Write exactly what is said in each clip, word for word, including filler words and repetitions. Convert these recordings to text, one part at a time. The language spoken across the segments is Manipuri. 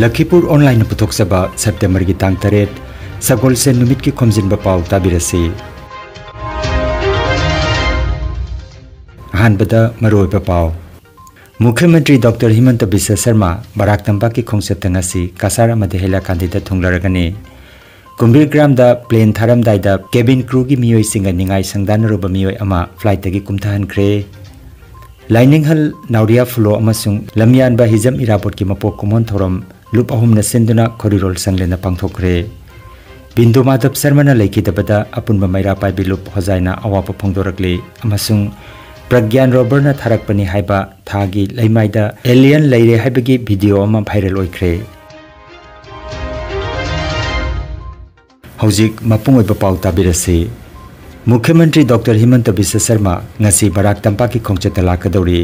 ꯂꯈꯤꯄꯨꯔ ꯑꯣꯟꯂꯥꯏꯟꯅ ꯄꯨꯊꯣꯛꯆꯕ ꯁꯦꯞꯇꯦꯝꯕꯔꯒꯤ ꯇꯥꯡ ꯇꯔꯦꯠ, ꯁꯒꯣꯜꯁꯦꯟ ꯅꯨꯃꯤꯠꯀꯤ ꯈꯣꯝꯖꯤꯟꯕ ꯄꯥꯎ ꯇꯥꯕꯤꯔꯁꯤ꯫ ꯑꯍꯥꯟꯕꯗ ꯃꯔꯨꯑꯣꯏꯕ ꯄꯥꯎ꯫ ꯃꯨꯈ꯭ꯌ ꯃꯟꯇ꯭ꯔꯤ ꯗꯣꯛꯇꯔ ꯍꯤꯃꯟꯇ ꯕꯤꯁ꯭ꯋ ꯁꯔꯃ ꯕꯔꯥꯛ ꯇꯝꯄꯥꯛꯀꯤ ꯈꯣꯡꯆꯠꯇ ꯉꯁꯤ ꯀꯁꯥꯔ ꯑꯃꯗꯤ ꯍꯩꯂꯥꯀꯥꯟꯗꯤꯗ ꯊꯨꯡꯂꯔꯒꯅꯤ꯫ ꯀꯨꯝꯕꯤꯔ ꯒ꯭ꯔꯥꯝꯗ ꯄ꯭ꯂꯦꯟ ꯊꯥꯔꯝꯗꯥꯏꯗ ꯀꯦꯕꯤꯟ ꯀ꯭ꯔꯨꯒꯤ ꯃꯤꯑꯣꯏꯁꯤꯡꯒ ꯅꯤꯡꯉꯥꯏ ꯁꯪꯗꯥꯅꯔꯨꯕ ꯃꯤꯑꯣꯏ ꯑꯃ ꯐ꯭ꯂꯥꯏꯠꯇꯒꯤ ꯀꯨꯝꯊꯍꯟꯈ꯭ꯔꯦ꯫ ꯂꯥꯏꯅꯤꯡꯍꯜ ꯅꯥꯎꯔꯤꯌꯥ ꯐꯨꯂꯣ ꯑꯃꯁꯨꯡ ꯂꯝꯌꯥꯟꯕ ꯍꯤꯖꯝ ꯏꯔꯥꯕꯣꯠꯀꯤ ꯃꯄꯣꯛ ꯀꯨꯝꯑꯣꯟ ꯊꯧꯔꯝ ꯂꯨꯞ ꯑꯍꯨꯝꯅ ꯁꯤꯟꯗꯨꯅ ꯈꯣꯔꯤꯔꯣꯜ ꯁꯪꯂꯦꯟꯗ ꯄꯥꯡꯊꯣꯛꯈ꯭ꯔꯦ꯫ ꯕꯤꯟꯗꯨ ꯃꯥꯙꯕ ꯁꯔꯃꯅ ꯂꯩꯈꯤꯗꯕꯗ ꯑꯄꯨꯟꯕ ꯃꯩꯔꯥ ꯄꯥꯏꯕꯤ ꯂꯨꯞ ꯍꯣꯖꯥꯏꯅ ꯑꯋꯥꯕ ꯐꯣꯡꯗꯣꯔꯛꯂꯤ ꯑꯃꯁꯨꯡ ꯄ꯭ꯔꯒ꯭ꯌꯥꯟ ꯔꯣꯕꯔꯅ ꯊꯥꯔꯛꯄꯅꯤ ꯍꯥꯏꯕ ꯊꯥꯒꯤ ꯂꯩꯃꯥꯏꯗ ꯑꯦꯂꯤꯌꯟ ꯂꯩꯔꯦ ꯍꯥꯏꯕꯒꯤ ꯚꯤꯗꯤꯑꯣ ꯑꯃ ꯚꯥꯏꯔꯦꯜ ꯑꯣꯏꯈ꯭ꯔꯦ꯫ ꯍꯧꯖꯤꯛ ꯃꯄꯨꯡ ꯑꯣꯏꯕ ꯄꯥꯎ ꯇꯥꯕꯤꯔꯁꯤ꯫ ꯃꯨꯈ꯭ꯌ ꯃꯟꯇ꯭ꯔꯤ ꯗꯣꯛꯇꯔ ꯍꯤꯃꯟꯇ ꯕꯤꯁ꯭ꯋ ꯁꯔꯃ ꯉꯁꯤ ꯕꯔꯥꯛ ꯇꯝꯄꯥꯛꯀꯤ ꯈꯣꯡꯆꯠꯇ ꯂꯥꯛꯀꯗꯧꯔꯤ꯫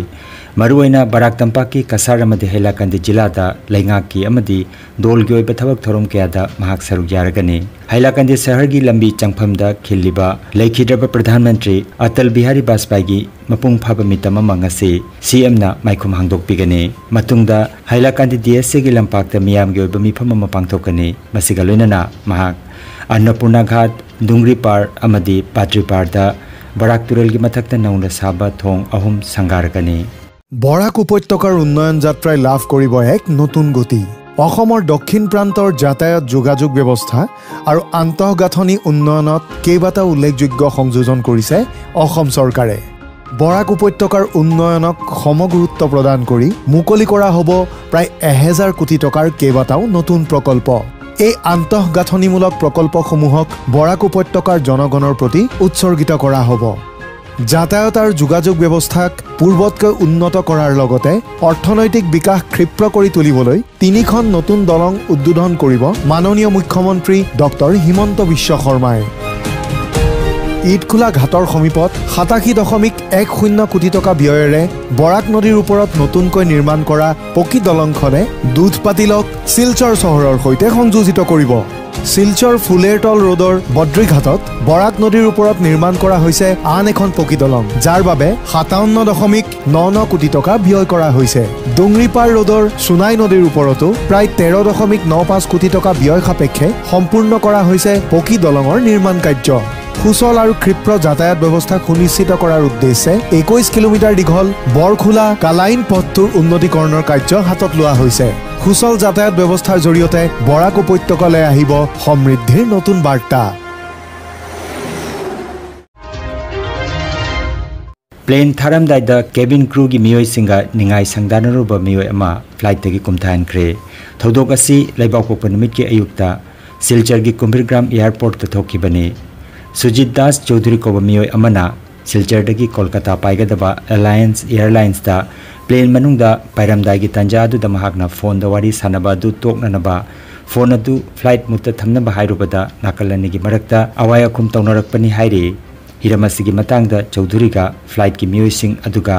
ꯃꯔꯨꯑꯣꯏꯅ ꯕꯔꯥꯛ ꯇꯝꯄꯥꯛꯀꯤ ꯀꯁꯥꯔ ꯑꯃꯗꯤ ꯍꯩꯂꯥꯀꯥꯟꯗꯤ ꯖꯤꯂꯥꯗ ꯂꯩꯉꯥꯛꯀꯤ ꯑꯃꯗꯤ ꯗꯣꯜꯒꯤ ꯑꯣꯏꯕ ꯊꯕꯛ ꯊꯧꯔꯝ ꯀꯌꯥꯗ ꯃꯍꯥꯛ ꯁꯔꯨꯛ ꯌꯥꯔꯒꯅꯤ꯫ ꯍꯩꯂꯥꯀꯥꯟꯗꯤ ꯁꯍꯔꯒꯤ ꯂꯝꯕꯤ ꯆꯪꯐꯝꯗ ꯈꯤꯜꯂꯤꯕ ꯂꯩꯈꯤꯗ꯭ꯔꯕ ꯄ꯭ꯔꯙꯥꯟ ꯃꯟꯇ꯭ꯔꯤ ꯑꯇꯜ ꯕꯤꯍꯥꯔꯤ ꯕꯥꯖꯄꯥꯏꯒꯤ ꯃꯄꯨꯡ ꯐꯥꯕ ꯃꯤꯇꯝ ꯑꯃ ꯉꯁꯤ ꯁꯤ ꯑꯦꯝꯅ ꯃꯥꯏꯈꯨꯝ ꯍꯥꯡꯗꯣꯛꯄꯤꯒꯅꯤ꯫ ꯃꯇꯨꯡꯗ ꯍꯩꯂꯥꯀꯥꯟꯗꯤ ꯗꯤ ꯑꯦꯁ ꯑꯦꯒꯤ ꯂꯝꯄꯥꯛꯇ ꯃꯤꯌꯥꯝꯒꯤ ꯑꯣꯏꯕ ꯃꯤꯐꯝ ꯑꯃ ꯄꯥꯡꯊꯣꯛꯀꯅꯤ꯫ ꯃꯁꯤꯒ ꯂꯣꯏꯅꯅ ꯃꯍꯥꯛ ꯑꯟꯅꯄꯨꯔꯅꯥ ꯘꯥꯠ, ꯗꯨꯡꯒ꯭ꯔꯤꯄꯥꯔ ꯑꯃꯗꯤ ꯄꯥꯇ꯭ꯔꯤꯄꯥꯔꯗ ꯕꯔꯥꯛ ꯇꯨꯔꯦꯜꯒꯤ ꯃꯊꯛꯇ ꯅꯧꯅ ꯁꯥꯕ ꯊꯣꯡ ꯑꯍꯨꯝ ꯁꯪꯒꯥꯔꯒꯅꯤ꯫ বৰাক উপত্যকাৰ উন্নয়ন যাত্ৰাই লাভ কৰিব এক নতুন গতি। অসমৰ দক্ষিণ প্ৰান্তৰ যাতায়াত যোগাযোগ ব্যৱস্থা আৰু আন্তঃগাঁথনি উন্নয়নত কেইবাটাও উল্লেখযোগ্য সংযোজন কৰিছে অসম চৰকাৰে। বৰাক উপত্যকাৰ উন্নয়নক সমগুৰুত্ব প্ৰদান কৰি মুকলি কৰা হ'ব প্ৰায় এহেজাৰ কোটি টকাৰ কেইবাটাও নতুন প্ৰকল্প। এই আন্তঃগাঁথনিমূলক প্ৰকল্পসমূহক বৰাক উপত্যকাৰ জনগণৰ প্ৰতি উৎসৰ্গিত কৰা হ'ব। যাতায়াত আৰু যোগাযোগ ব্যৱস্থাক পূৰ্বতকৈ উন্নত কৰাৰ লগতে অৰ্থনৈতিক বিকাশ ক্ষীপ্ৰ কৰি তুলিবলৈ তিনিখন নতুন দলং উদ্বোধন কৰিব মাননীয় মুখ্যমন্ত্ৰী ডক্টৰ হিমন্ত বিশ্ব শৰ্মাই। ইটখোলা ঘাটৰ সমীপত সাতাশী দশমিক এক শূন্য কোটি টকা ব্যয়েৰে বৰাক নদীৰ ওপৰত নতুনকৈ নিৰ্মাণ কৰা পকী দলংখনে দুধপাতিলক শিলচৰ চহৰৰ সৈতে সংযোজিত কৰিব। শিলচৰ ফুলেৰতল ৰোডৰ বদ্ৰীঘাটত বৰাক নদীৰ ওপৰত নিৰ্মাণ কৰা হৈছে আন এখন পকী দলং, যাৰ বাবে সাতাৱন্ন দশমিক ন ন কোটি টকা ব্যয় কৰা হৈছে। ডুংৰিপাৰ ৰোডৰ সোনাই নদীৰ ওপৰতো প্ৰায় তেৰ দশমিক ন পাঁচ কোটি টকা ব্যয় সাপেক্ষে সম্পূৰ্ণ কৰা হৈছে পকী দলঙৰ নিৰ্মাণ কাৰ্য। সুচল আৰু ক্ষীপ্ৰ যাতায়াত ব্যৱস্থা সুনিশ্চিত কৰাৰ উদ্দেশ্যে একৈশ কিলোমিটাৰ দীঘল বৰখোলা কালাইন পথটোৰ উন্নতিকৰণৰ কাৰ্য হাতত লোৱা হৈছে। সুচল যাতায়াত ব্যৱস্থাৰ জৰিয়তে বৰাক উপত্যকালৈ আহিব সমৃদ্ধিৰ নতুন বাৰ্তা। ꯄ꯭ꯂꯦꯟ ꯊꯥꯔꯝꯗꯥꯏꯗ ꯀꯦꯕꯤꯟ ꯀ꯭ꯔꯨꯒꯤ ꯃꯤꯑꯣꯏꯁꯤꯡꯒ ꯅꯤꯡꯉꯥꯏ ꯁꯪꯗꯥꯅꯔꯨꯕ ꯃꯤꯑꯣꯏ ꯑꯃ ꯐ꯭ꯂꯥꯏꯠꯇꯒꯤ ꯀꯨꯝꯊꯍꯟꯈ꯭ꯔꯦ꯫ ꯊꯧꯗꯣꯛ ꯑꯁꯤ ꯂꯩꯕꯥꯛꯄꯣꯛꯄ ꯅꯨꯃꯤꯠꯀꯤ ꯑꯌꯨꯛꯇ ꯁꯤꯜꯆꯔꯒꯤ ꯀꯨꯝꯕꯤꯔꯒ꯭ꯔꯥꯝ ꯑꯦꯌꯔꯄꯣꯔꯠꯇ ꯊꯣꯛꯈꯤꯕꯅꯤ꯫ ꯁꯨꯖꯤꯠ ꯗꯥꯁ ꯆꯧꯙꯨꯔꯤ ꯀꯧꯕ ꯃꯤꯑꯣꯏ ꯑꯃꯅ ꯁꯤꯜꯆꯔꯗꯒꯤ ꯀꯣꯜꯀꯇꯥ ꯄꯥꯏꯒꯗꯕ ꯑꯦꯂꯥꯌꯟꯁ ꯑꯦꯌꯔꯂꯥꯏꯟꯁꯇ ꯄ꯭ꯂꯦꯟ ꯃꯅꯨꯡꯗ ꯄꯥꯏꯔꯝꯗꯥꯏꯒꯤ ꯇꯥꯟꯖꯥ ꯑꯗꯨꯗ ꯃꯍꯥꯛꯅ ꯐꯣꯟꯗ ꯋꯥꯔꯤ ꯁꯥꯟꯅꯕ ꯑꯗꯨ ꯇꯣꯛꯅꯅꯕ ꯐꯣꯟ ꯑꯗꯨ ꯐ꯭ꯂꯥꯏꯠ ꯃꯨꯠꯇ ꯊꯝꯅꯕ ꯍꯥꯏꯔꯨꯕꯗ ꯅꯥꯀꯜ ꯑꯅꯤꯒꯤ ꯃꯔꯛꯇ ꯑꯋꯥꯏ ꯑꯈꯨꯝ ꯇꯧꯅꯔꯛꯄꯅꯤ ꯍꯥꯏꯔꯤ꯫ ꯍꯤꯔꯝ ꯑꯁꯤꯒꯤ ꯃꯇꯥꯡꯗ ꯆꯧꯙꯨꯔꯤꯒ ꯐ꯭ꯂꯥꯏꯠꯀꯤ ꯃꯤꯑꯣꯏꯁꯤꯡ ꯑꯗꯨꯒ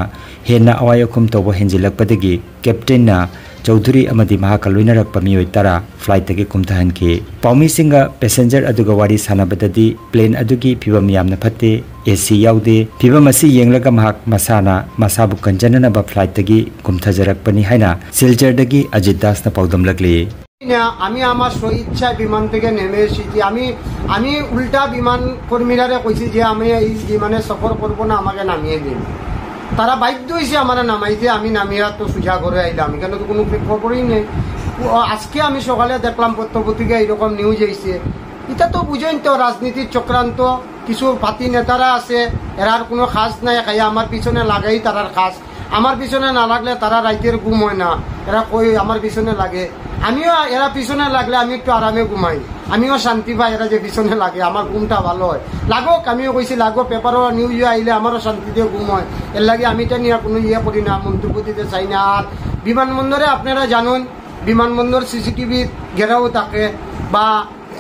ꯍꯦꯟꯅ ꯑꯋꯥꯏ ꯑꯈꯨꯝ ꯇꯧꯕ ꯍꯦꯟꯖꯤꯜꯂꯛꯄꯗꯒꯤ ꯀꯦꯞꯇꯦꯟꯅ ꯆꯧꯙꯨꯔꯤ ꯑꯃꯗꯤ ꯃꯍꯥꯛꯀ ꯂꯣꯏꯅꯔꯛꯄ ꯃꯤꯑꯣꯏ ꯇꯔꯥ ꯐ꯭ꯂꯥꯏꯠꯇꯒꯤ ꯀꯨꯝꯊꯍꯟꯈꯤ꯫ ꯄꯥꯎꯃꯤꯁꯤꯡꯒ ꯄꯦꯁꯦꯟꯖꯔ ꯑꯗꯨꯒ ꯋꯥꯔꯤ ꯁꯥꯟꯅꯕꯗꯗꯤ ꯄ꯭ꯂꯦꯟ ꯑꯗꯨꯒꯤ ꯐꯤꯕꯝ ꯌꯥꯝꯅ ꯐꯠꯇꯦ, ꯑꯦꯁꯤ ꯌꯥꯎꯗꯦ꯫ ꯐꯤꯕꯝ ꯑꯁꯤ ꯌꯦꯡꯂꯒ ꯃꯍꯥꯛ ꯃꯁꯥꯅ ꯃꯁꯥꯕꯨ ꯀꯟꯖꯅꯅꯕ ꯐ꯭ꯂꯥꯏꯠꯇꯒꯤ ꯀꯨꯝꯊꯖꯔꯛꯄꯅꯤ ꯍꯥꯏꯅ ꯁꯤꯜꯆꯔꯗꯒꯤ ꯑꯖꯤꯠ ꯗꯥꯁꯅ ꯄꯥꯎꯗꯝꯂꯛꯂꯤ꯫ না, আমি আমার স্বইচ্ছায় বিমান থেকে নেমে এসেছি। আমি আমি উল্টা বিমান কর্মীরারে কইছি যে আমি এই বিমানে সফর করব না, আমাকে নামিয়ে দিন। তারা বাধ্য হয়েছে আমার নামাইতে, আমি নামিয়া তো সোজা ঘরে আইলাম, এখানে তো কোনো খবরই নেই। ও, আজকে আমি সকালে দেখলাম পত্রপত্রিকা এরকম নিউজ আইছে। এটা তো বুঝেন তো রাজনীতির চক্রান্ত, কিছু পাতি নেতারা আছে, এরার কোনো কাজ নাই, খাইয়া আমার পিছনে লাগাই তারার কাজ। আমার পিছনে না লাগলে তারা রাইতের ঘুম হয় না, এরা কই আমার পিছনে লাগে। আমিও এরা পিছনে লাগলে আমি একটু আরামে ঘুমাই, আমিও শান্তি পাই। এরা যে পিছনে লাগে আমার ঘুমটা ভালো হয়। লাগোক, আমিও কইছি লাগোক, পেপারও নিউজও আইলে আমারও শান্তিতে ঘুম হয়। এর লাগে আমি এটা নিয়ে কোনো ইয়ে করি না, মন্তব্য দিতে চাই না। আর বিমানবন্দরে আপনারা জানেন, বিমানবন্দর সিসিটিভি ঘেরাও থাকে, বা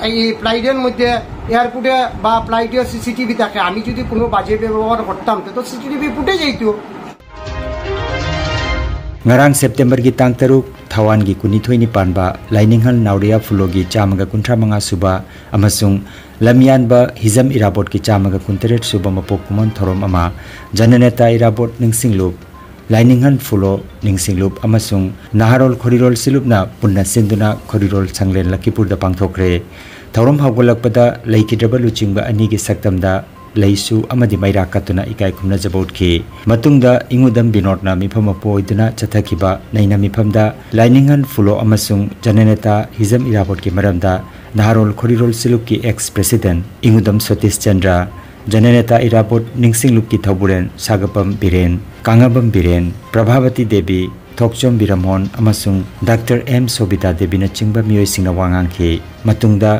এই ফ্লাইটের মধ্যে, এয়ারপোর্টে বা ফ্লাইটে সিসিটিভি থাকে। আমি যদি কোনো বাজে ব্যবহার করতাম, তো সিসিটিভি ফুটেজ এইতো। Ngarang September ki tang taruk, ꯊꯋꯥꯟꯒꯤ ꯀꯨꯟꯅꯤꯊꯣꯏꯅꯤ ꯄꯥꯟꯕ ꯂꯥꯏꯅꯤꯡꯍꯜ ꯅꯥꯎꯔꯤꯌꯥ ꯐꯨꯂꯣꯒꯤ ꯆꯥꯝꯃꯒ ꯀꯨꯟꯊ꯭ꯔꯥ ꯃꯉꯥ ꯁꯨꯕ ꯑꯃꯁꯨꯡ ꯂꯝꯌꯥꯟꯕ ꯍꯤꯖꯝ ꯏꯔꯥꯕꯣꯠꯀꯤ ꯆꯥꯝꯃꯒ ꯀꯨꯟꯇꯔꯦꯠ ꯁꯨꯕ ꯃꯄꯣꯛ ꯀꯨꯝꯑꯣꯟ ꯊꯧꯔꯝ ꯑꯃ ꯖꯅꯅꯦꯇꯥ ꯏꯔꯥꯕꯣꯠ ꯅꯤꯡꯁꯤꯡꯂꯨꯞ, ꯂꯥꯏꯅꯤꯡꯍꯟ ꯐꯨꯂꯣ ꯅꯤꯡꯁꯤꯡꯂꯨꯞ ꯑꯃꯁꯨꯡ ꯅꯍꯥꯔꯣꯜ ꯈꯣꯔꯤꯔꯣꯜ ꯁꯤꯂꯨꯞꯅ ꯄꯨꯟꯅ ꯁꯤꯟꯗꯨꯅ ꯈꯣꯔꯤꯔꯣꯜ ꯁꯪꯂꯦꯟ ꯂꯛꯈꯤꯄꯨꯔꯗ ꯄꯥꯡꯊꯣꯛꯈ꯭ꯔꯦ꯫ ꯊꯧꯔꯝ ꯍꯧꯒꯠꯂꯛꯄꯗ ꯂꯩꯈꯤꯗ꯭ꯔꯕ ꯂꯨꯆꯤꯡꯕ ꯑꯅꯤꯒꯤ ꯁꯛꯇꯝꯗ ꯂꯩꯁꯨ ꯑꯃꯗꯤ ꯃꯩꯔꯥ ꯀꯠꯇꯨꯅ ꯏꯀꯥꯏ ꯈꯨꯝꯅꯖꯕ ꯎꯠꯈꯤ꯫ ꯃꯇꯨꯡꯗ ꯏꯉꯨꯗꯝ ꯕꯤꯅꯣꯗꯅ ꯃꯤꯐꯝ ꯃꯄꯨ ꯑꯣꯏꯗꯨꯅ ꯆꯠꯊꯈꯤꯕ ꯅꯩꯅ ꯃꯤꯐꯝꯗ ꯂꯥꯏꯅꯤꯡꯍꯟ ꯐꯨꯂꯣ ꯑꯃꯁꯨꯡ ꯖꯅꯅꯦꯇꯥ ꯍꯤꯖꯝ ꯏꯔꯥꯕꯣꯠꯀꯤ ꯃꯔꯝꯗ ꯅꯍꯥꯔꯣꯜ ꯈꯣꯔꯤꯔꯣꯜ ꯁꯤꯂꯨꯞꯀꯤ ex president ꯏꯉꯨꯗꯝ ꯁꯇꯤꯁ ꯆꯟꯗ꯭ꯔ, ꯖꯅꯅꯦꯇꯥ ꯏꯔꯥꯕꯣꯠ ꯅꯤꯡꯁꯤꯡꯂꯨꯞꯀꯤ ꯊꯧꯕꯨꯔꯦꯟ ꯁꯥꯒꯄꯝ ꯕꯤꯔꯦꯟ, ꯀꯥꯉꯕꯝ ꯕꯤꯔꯦꯟ, ꯄ꯭ꯔꯚꯥꯕꯇꯤ ꯗꯦꯕꯤ, ꯊꯣꯛꯆꯣꯝ ꯕꯤꯔꯝꯍꯣꯟ ꯑꯃꯁꯨꯡ ꯗꯥꯛꯇꯔ ꯑꯦꯝ ꯁꯣꯕꯤꯇꯥ ꯗꯦꯕꯤꯅꯆꯤꯡꯕ ꯃꯤꯑꯣꯏꯁꯤꯡꯅ ꯋꯥ ꯉꯥꯡꯈꯤ꯫ ꯃꯇꯨꯡꯗ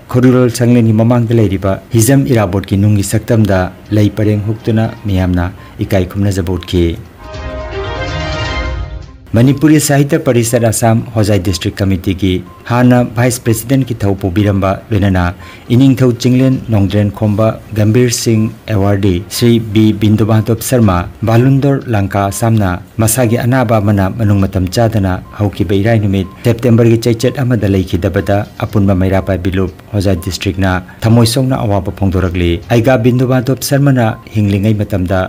ꯈꯣꯔꯤꯔꯣꯜ ꯁꯪꯂꯦꯟꯒꯤ ꯃꯃꯥꯡꯗ ꯂꯩꯔꯤꯕ ꯍꯤꯖꯝ ꯏꯔꯥꯕꯣꯠꯀꯤ ꯅꯨꯡꯒꯤ ꯁꯛꯇꯝꯗ ꯂꯩ ꯄꯔꯦꯡ ꯍꯨꯛꯇꯨꯅ ꯃꯤꯌꯥꯝꯅ ꯏꯀꯥꯏ ꯈꯨꯝꯅꯖꯕ ꯎꯠꯈꯤ꯫ ꯃꯅꯤꯄꯨꯔꯤ ꯁꯥꯍꯤꯇ꯭ꯌ ꯄꯔꯤꯁꯠ ꯑꯁꯥꯝ ꯍꯣꯖꯥꯏ district committeeꯒꯤ ꯍꯥꯟꯅ vice presidentꯀꯤ ꯊꯧ ꯄꯨꯕꯤꯔꯝꯕ ꯂꯣꯏꯅꯅ ꯏꯅꯤꯡꯊꯧ ꯆꯤꯡꯂꯦꯟ ꯅꯣꯡꯗ꯭ꯔꯦꯟ ꯈꯣꯝꯕ ꯒꯝꯚꯤꯔ ꯁꯤꯡ awardee ꯁ꯭ꯔꯤ ꯕꯤ ꯕꯤꯟꯗꯨ ꯃꯥꯙꯕ ꯁꯔꯃ ꯕꯥꯂꯨꯟꯗꯣꯔ ꯂꯪꯀꯥ ꯑꯁꯥꯝꯅ ꯃꯁꯥꯒꯤ ꯑꯅꯥꯕ ꯑꯃꯅ ꯃꯅꯨꯡ ꯃꯇꯝ ꯆꯥꯗꯅ ꯍꯧꯈꯤꯕ ꯏꯔꯥꯏ ꯅꯨꯃꯤꯠ Septemberꯒꯤ ꯆꯩꯆꯠ ꯑꯃꯗ ꯂꯩꯈꯤꯗꯕꯗ ꯑꯄꯨꯟꯕ ꯃꯩꯔꯥ ꯄꯥꯏꯕꯤ ꯂꯨꯞ ꯍꯣꯖꯥꯏ districtꯅ ꯊꯃꯣꯏ ꯁꯣꯛꯅ ꯑꯋꯥꯕ ꯐꯣꯡꯗꯣꯔꯛꯂꯤ꯫ ꯑꯩꯒꯥ ꯕꯤꯟꯗꯨ ꯃꯥꯙꯕ ꯁꯔꯃꯅ ꯍꯤꯡꯂꯤꯉꯩ ꯃꯇꯝꯗ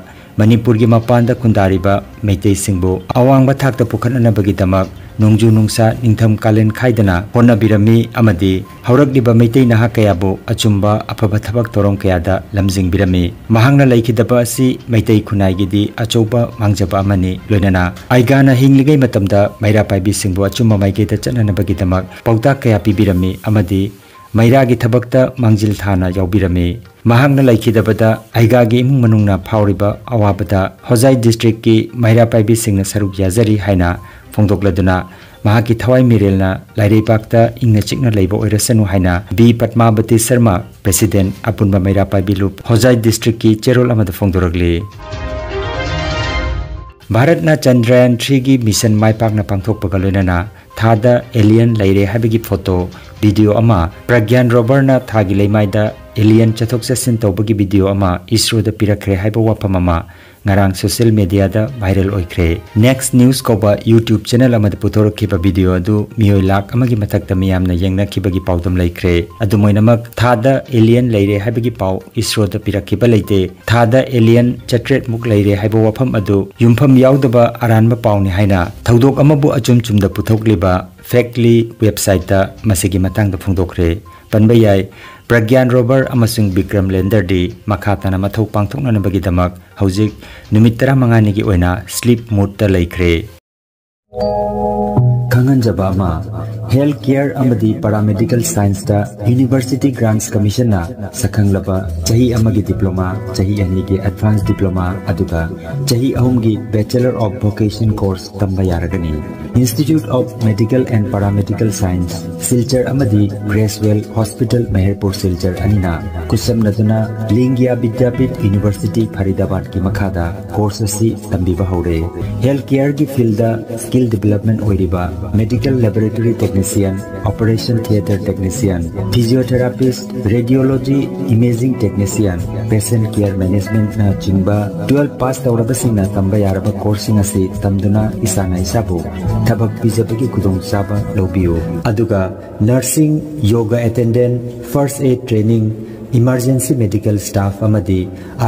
ꯃꯅꯤꯄꯨꯔꯒꯤ ꯃꯄꯥꯟꯗ ꯈꯨꯟꯗꯥꯔꯤꯕ ꯃꯩꯇꯩꯁꯤꯡꯕꯨ ꯑꯋꯥꯡꯕ ꯊꯥꯛꯇ ꯄꯨꯈꯠꯅꯅꯕꯒꯤꯗꯃꯛ ꯅꯣꯡꯖꯨ ꯅꯨꯡꯁꯥ ꯅꯤꯡꯊꯝ ꯀꯥꯂꯦꯟ ꯈꯥꯏꯗꯅ ꯍꯣꯠꯅꯕꯤꯔꯝꯃꯤ ꯑꯃꯗꯤ ꯍꯧꯔꯛꯂꯤꯕ ꯃꯩꯇꯩ ꯅꯍꯥ ꯀꯌꯥꯕꯨ ꯑꯆꯨꯝꯕ ꯑꯐꯕ ꯊꯕꯛ ꯊꯧꯔꯝ ꯀꯌꯥꯗ ꯂꯝꯖꯤꯡꯕꯤꯔꯝꯃꯤ꯫ ꯃꯍꯥꯛꯅ ꯂꯩꯈꯤꯗꯕ ꯑꯁꯤ ꯃꯩꯇꯩ ꯈꯨꯟꯅꯥꯏꯒꯤꯗꯤ ꯑꯆꯧꯕ ꯃꯥꯡꯖꯕ ꯑꯃꯅꯤ꯫ ꯂꯣꯏꯅꯅ ꯑꯩꯒꯥꯅ ꯍꯤꯡꯂꯤꯉꯩ ꯃꯇꯝꯗ ꯃꯩꯔꯥ ꯄꯥꯏꯕꯤꯁꯤꯡꯕꯨ ꯑꯆꯨꯝꯕ ꯃꯥꯏꯀꯩꯗ ꯆꯠꯅꯅꯕꯒꯤꯗꯃꯛ ꯄꯥꯎꯇꯥꯛ ꯀꯌꯥ ꯄꯤꯕꯤꯔꯝꯃꯤ ꯑꯃꯗꯤ ꯃꯩꯔꯥꯒꯤ ꯊꯕꯛꯇ ꯃꯥꯡꯖꯤꯜ ꯊꯥꯅ ꯌꯥꯎꯕꯤꯔꯝꯃꯤ꯫ ꯃꯍꯥꯛꯅ ꯂꯩꯈꯤꯗꯕꯗ ꯑꯩꯒꯥꯒꯤ ꯏꯃꯨꯡ ꯃꯅꯨꯡꯅ ꯐꯥꯎꯔꯤꯕ ꯑꯋꯥꯕꯗ ꯍꯣꯖꯥꯏ districtꯀꯤ ꯃꯩꯔꯥ ꯄꯥꯏꯕꯤꯁꯤꯡꯅ ꯁꯔꯨꯛ ꯌꯥꯖꯔꯤ ꯍꯥꯏꯅ ꯐꯣꯡꯗꯣꯛꯂꯗꯨꯅ ꯃꯍꯥꯛꯀꯤ ꯊꯋꯥꯏ ꯃꯤꯔꯦꯜꯅ ꯂꯥꯏꯔꯩꯕꯥꯛꯇ ꯏꯪꯅ ꯆꯤꯛꯅ ꯂꯩꯕ ꯑꯣꯏꯔꯁꯅꯨ ꯍꯥꯏꯅ ꯕꯤ ꯄꯗꯃꯥꯕꯇꯤ ꯁꯔꯃ, president ꯑꯄꯨꯟꯕ ꯃꯩꯔꯥ ꯄꯥꯏꯕꯤ ꯂꯨꯞ ꯍꯣꯖꯥꯏ districtꯀꯤ ꯆꯦꯔꯣꯜ ꯑꯃꯗ ꯐꯣꯡꯗꯣꯔꯛꯂꯤ꯫ ꯚꯥꯔꯠꯅ ꯆꯟꯗ꯭ꯔꯌꯥꯟ threeꯒꯤ mission ꯃꯥꯏ ꯄꯥꯛꯅ ꯄꯥꯡꯊꯣꯛꯄꯒ ꯂꯣꯏꯅꯅ ꯊꯥꯗ alien ꯂꯩꯔꯦ ꯍꯥꯏꯕꯒꯤ photo, video ꯑꯃ ꯄ꯭ꯔꯒ꯭ꯌꯥꯟ roverꯅ ꯊꯥꯒꯤ ꯂꯩꯃꯥꯏꯗ alien ꯆꯠꯊꯣꯛ ꯆꯠꯁꯤꯟ ꯇꯧꯕꯒꯤ video ꯑꯃ ꯏꯁꯔꯣꯗ ꯄꯤꯔꯛꯈ꯭ꯔꯦ ꯍꯥꯏꯕ ꯋꯥꯐꯝ ꯑꯃ ꯉꯔꯥꯡ social mediaꯗ viral ꯑꯣꯏꯈ꯭ꯔꯦ꯫ Next News ꯀꯧꯕ YouTube channel ꯑꯃꯗ ꯄꯨꯊꯣꯔꯛꯈꯤꯕ video ꯑꯗꯨ ꯃꯤꯑꯣꯏ ꯂꯥꯈ ꯑꯃꯒꯤ ꯃꯊꯛꯇ ꯃꯤꯌꯥꯝꯅ ꯌꯦꯡꯅꯈꯤꯕꯒꯤ ꯄꯥꯎꯗꯝ ꯂꯩꯈ꯭ꯔꯦ꯫ ꯑꯗꯨꯃꯥꯏꯅꯃꯛ ꯊꯥꯗ alien ꯂꯩꯔꯦ ꯍꯥꯏꯕꯒꯤ ꯄꯥꯎ ꯏꯁꯔꯣꯗ ꯄꯤꯔꯛꯈꯤꯕ ꯂꯩꯇꯦ꯫ ꯊꯥꯗ alien ꯆꯥꯇ꯭ꯔꯦꯠꯃꯨꯛ ꯂꯩꯔꯦ ꯍꯥꯏꯕ ꯋꯥꯐꯝ ꯑꯗꯨ ꯌꯨꯝꯐꯝ ꯌꯥꯎꯗꯕ ꯑꯔꯥꯟꯕ ꯄꯥꯎꯅꯤ ꯍꯥꯏꯅ ꯊꯧꯗꯣꯛ ꯑꯃꯕꯨ ꯑꯆꯨꯝ ꯆꯨꯝꯗ ꯄꯨꯊꯣꯛꯂꯤꯕ Factly websiteꯇ ꯃꯁꯤꯒꯤ ꯃꯇꯥꯡꯗ ꯐꯣꯡꯗꯣꯛꯈ꯭ꯔꯦ꯫ ꯄꯟꯕ ꯌꯥꯏ, Pragyan rover ꯑꯃꯁꯨꯡ Vikram landerꯗꯤ ꯃꯈꯥ ꯇꯥꯅ ꯃꯊꯧ ꯄꯥꯡꯊꯣꯛꯅꯅꯕꯒꯤꯗꯃꯛ ꯍꯧꯖꯤꯛ ꯅꯨꯃꯤꯠ ꯇꯔꯥꯃꯉꯥꯅꯤꯒꯤ ꯑꯣꯏꯅ sleep modeꯇ ꯂꯩꯈ꯭ꯔꯦ꯫ ꯈꯪꯍꯟꯖꯕ ꯑꯃ, health care ꯑꯃꯗꯤ paramedical scienceꯇ University Grants Commissionꯅ ꯁꯛꯈꯪꯂꯕ ꯆꯍꯤ ꯑꯃꯒꯤ diploma, ꯆꯍꯤ ꯑꯅꯤꯒꯤ advanced diploma, ꯑꯗꯨꯒ ꯆꯍꯤ ꯑꯍꯨꯝꯒꯤ Bachelor of Vocation course ꯇꯝꯕ ꯌꯥꯔꯒꯅꯤ꯫ Institute of Medical and Paramedical Science, Silchar ꯑꯃꯗꯤ Gracewell Hospital, ꯃꯦꯍꯔꯄꯨꯔ, ꯁꯤꯜꯆꯔ ꯑꯅꯤꯅ ꯈꯨꯠꯁꯝꯅꯗꯨꯅ ꯂꯤꯡꯒꯤꯌꯥ ꯕꯤꯗ꯭ꯌꯥꯄꯤꯊ University, ꯐꯔꯤꯗꯥꯕꯥꯗꯀꯤ ꯃꯈꯥꯗ course ꯑꯁꯤ ꯇꯝꯕꯤꯕ ꯍꯧꯔꯦ꯫ Health careꯒꯤ fieldꯗ skill development ꯑꯣꯏꯔꯤꯕ medical laboratory technician, operation theatre technician, physiotherapist, radiology, imaging technician, patient care managementꯅ ꯆꯤꯡꯕ twelve pass ꯇꯧꯔꯕꯁꯤꯡꯅ ꯇꯝꯕ ꯌꯥꯔꯕ courseꯁꯤꯡ ꯑꯁꯤ ꯇꯝꯗꯨꯅ ꯏꯁꯥꯅ ꯏꯁꯥꯕꯨ ꯊꯕꯛ ꯄꯤꯖꯕꯒꯤ ꯈꯨꯗꯣꯡꯆꯥꯕ ꯂꯧꯕꯤꯌꯨ꯫ ꯑꯗꯨꯒ nursing, yoga attendant, first aid training, emergency medical staff ꯑꯃꯗꯤ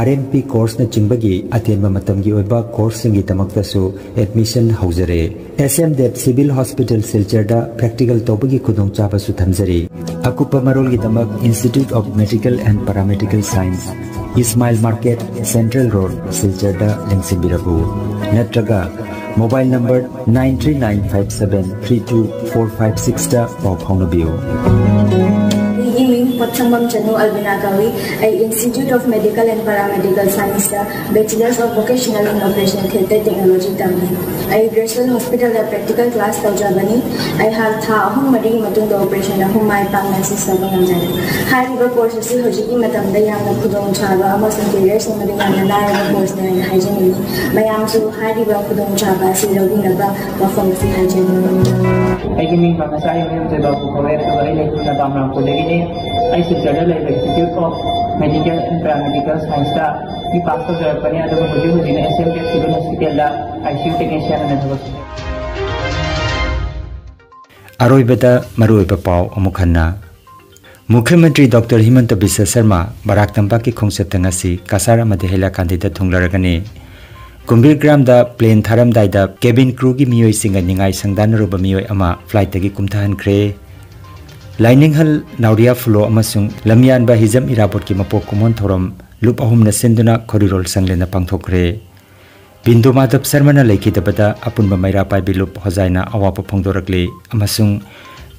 RNP courseꯅꯆꯤꯡꯕꯒꯤ ꯑꯇꯦꯟꯕ ꯃꯇꯝꯒꯤ ꯑꯣꯏꯕ courseꯁꯤꯡꯒꯤꯗꯃꯛꯇꯁꯨ admission ꯍꯧꯖꯔꯦ꯫ S M Dev Civil Hospital, ꯁꯤꯜꯆꯔꯗ practical ꯇꯧꯕꯒꯤ ꯈꯨꯗꯣꯡꯆꯥꯕꯁꯨ ꯊꯝꯖꯔꯤ꯫ ꯑꯀꯨꯞꯄ ꯃꯔꯣꯜꯒꯤꯗꯃꯛ Institute of Medical and Paramedical Science, Ismail Market, Central Road, ꯁꯤꯜꯆꯔꯗ ꯂꯦꯡꯁꯤꯟꯕꯤꯔꯛꯎ꯫ ꯅꯠꯇ꯭ꯔꯒ mobile number nine three nine five seven three two four five sixꯇ ꯄꯥꯎ ꯐꯥꯎꯅꯕꯤꯌꯨ꯫ ꯑꯩꯒꯤ ꯃꯤꯡ ꯄꯣꯠꯁꯪꯕꯝ ꯆꯅꯨ ꯑꯜꯕꯤꯅꯥ ꯀꯧꯏ꯫ ꯑꯩ Institute of Medical and Paramedical Scienceꯇ Bachelors of Vocational in Operation Theatre Technology ꯇꯝꯃꯤ꯫ ꯑꯩ Gracewell Hospitalꯗ practical class ꯇꯧꯖꯕꯅꯤ꯫ ꯑꯩꯍꯥꯛ ꯊꯥ ꯑꯍꯨꯝ ꯃꯔꯤꯒꯤ ꯃꯇꯨꯡꯗ operation ꯑꯍꯨꯝ ꯃꯥꯏ ꯄꯥꯛꯅ assist ꯇꯧꯕ ꯉꯝꯖꯔꯦ꯫ ꯍꯥꯏꯔꯤꯕ course ꯑꯁꯤ ꯍꯧꯖꯤꯛꯀꯤ ꯃꯇꯝꯗ ꯌꯥꯝꯅ ꯈꯨꯗꯣꯡꯆꯥꯕ ꯑꯃꯁꯨꯡ career ꯁꯦꯝꯕꯗ ꯌꯥꯝꯅ ꯂꯥꯏꯔꯕ courseꯅꯤ ꯍꯥꯏꯅ ꯍꯥꯏꯖꯅꯤꯡꯏ꯫ ꯃꯌꯥꯝꯁꯨ ꯍꯥꯏꯔꯤꯕ ꯈꯨꯗꯣꯡꯆꯥꯕ ꯑꯁꯤ ꯂꯧꯕꯤꯅꯕ ꯋꯥꯐꯝ ꯑꯁꯤ ꯍꯥꯏꯖꯔꯤ꯫ ꯑꯩꯒꯤ ꯃꯤꯡ ꯄꯥꯝꯅꯁꯥ ꯌꯨꯝꯊꯣꯏꯕ ꯀꯧꯋꯦ, ꯑꯗꯨꯒ ꯑꯩ ꯂꯩꯐꯝꯅ ꯕꯥꯝꯅꯥꯝꯄꯨꯔꯗꯒꯤꯅꯤ꯫ ꯑꯩ ꯁꯤꯜꯆꯔꯗ ꯂꯩꯕ Institute of Medical and Paramedical Scienceꯇ ꯕꯤ ꯄꯥꯁ ꯇꯧꯖꯔꯛꯄꯅꯤ, ꯑꯗꯨꯒ ꯍꯧꯖꯤꯛ ꯍꯧꯖꯤꯛꯅ S M K Civil Hospitalꯗ I C U technician ꯑꯣꯏꯅ ꯊꯕꯛ ꯁꯨꯔꯤ꯫ ꯑꯔꯣꯏꯕꯗ ꯃꯔꯨꯑꯣꯏꯕ ꯄꯥꯎ ꯑꯃꯨꯛ ꯍꯟꯅ꯫ ꯃꯨꯈ꯭ꯌ ꯃꯟꯇ꯭ꯔꯤ ꯗꯣꯛꯇꯔ ꯍꯤꯃꯟꯇ ꯕꯤꯁ꯭ꯋ ꯁꯔꯃ ꯕꯔꯥꯛ ꯇꯝꯄꯥꯛꯀꯤ ꯈꯣꯡꯆꯠꯇ ꯉꯁꯤ ꯀꯁꯥꯔ ꯑꯃꯗꯤ ꯍꯩꯂꯥꯀꯥꯟꯗꯤꯗ ꯊꯨꯡꯂꯔꯒꯅꯤ꯫ ꯀꯨꯝꯕꯤꯔ ꯒ꯭ꯔꯥꯝꯗ plane ꯊꯥꯔꯝꯗꯥꯏꯗ cabin crewꯒꯤ ꯃꯤꯑꯣꯏꯁꯤꯡꯒ ꯅꯤꯡꯉꯥꯏ ꯁꯪꯗꯥꯅꯔꯨꯕ ꯃꯤꯑꯣꯏ ꯑꯃ flightꯇꯒꯤ ꯀꯨꯝꯊꯍꯟꯈ꯭ꯔꯦ꯫ ꯂꯥꯏꯅꯤꯡꯍꯜ, ꯅꯥꯎꯔꯤꯌꯥ ꯐꯨꯂꯣ ꯑꯃꯁꯨꯡ ꯂꯝꯌꯥꯟꯕ ꯍꯤꯖꯝ ꯏꯔꯥꯕꯣꯠꯀꯤ ꯃꯄꯣꯛ ꯀꯨꯝꯑꯣꯟ ꯊꯧꯔꯝ ꯂꯨꯞ ꯑꯍꯨꯝꯅ ꯁꯤꯟꯗꯨꯅ ꯈꯣꯔꯤꯔꯣꯜ ꯁꯪꯂꯦꯟꯅ ꯄꯥꯡꯊꯣꯛꯈ꯭ꯔꯦ꯫ ꯕꯤꯟꯗꯨ ꯃꯥꯙꯕ ꯁꯔꯃꯅ ꯂꯩꯈꯤꯗꯕꯗ ꯑꯄꯨꯟꯕ ꯃꯩꯔꯥ ꯄꯥꯏꯕꯤ ꯂꯨꯞ ꯍꯣꯖꯥꯏꯅ ꯑꯋꯥꯕ ꯐꯣꯡꯗꯣꯔꯛꯂꯤ ꯑꯃꯁꯨꯡ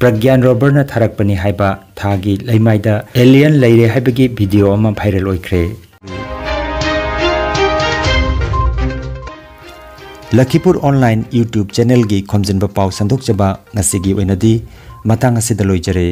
ꯄ꯭ꯔꯒ꯭ꯌꯥꯟ ꯔꯣꯕꯔꯅ ꯊꯥꯔꯛꯄꯅꯤ ꯍꯥꯏꯕ ꯊꯥꯒꯤ ꯂꯩꯃꯥꯏꯗ alien ꯂꯩꯔꯦ ꯍꯥꯏꯕꯒꯤ video ꯑꯃ viral ꯑꯣꯏꯈ꯭ꯔꯦ꯫ ꯂꯈꯤꯄꯨꯔ online YouTube channelꯒꯤ ꯈꯣꯝꯖꯤꯟꯕ ꯄꯥꯎ ꯁꯟꯗꯣꯛꯆꯕ ꯉꯁꯤꯒꯤ ꯑꯣꯏꯅꯗꯤ ꯃꯇꯥꯡ ꯑꯁꯤꯗ ꯂꯣꯏꯖꯔꯦ꯫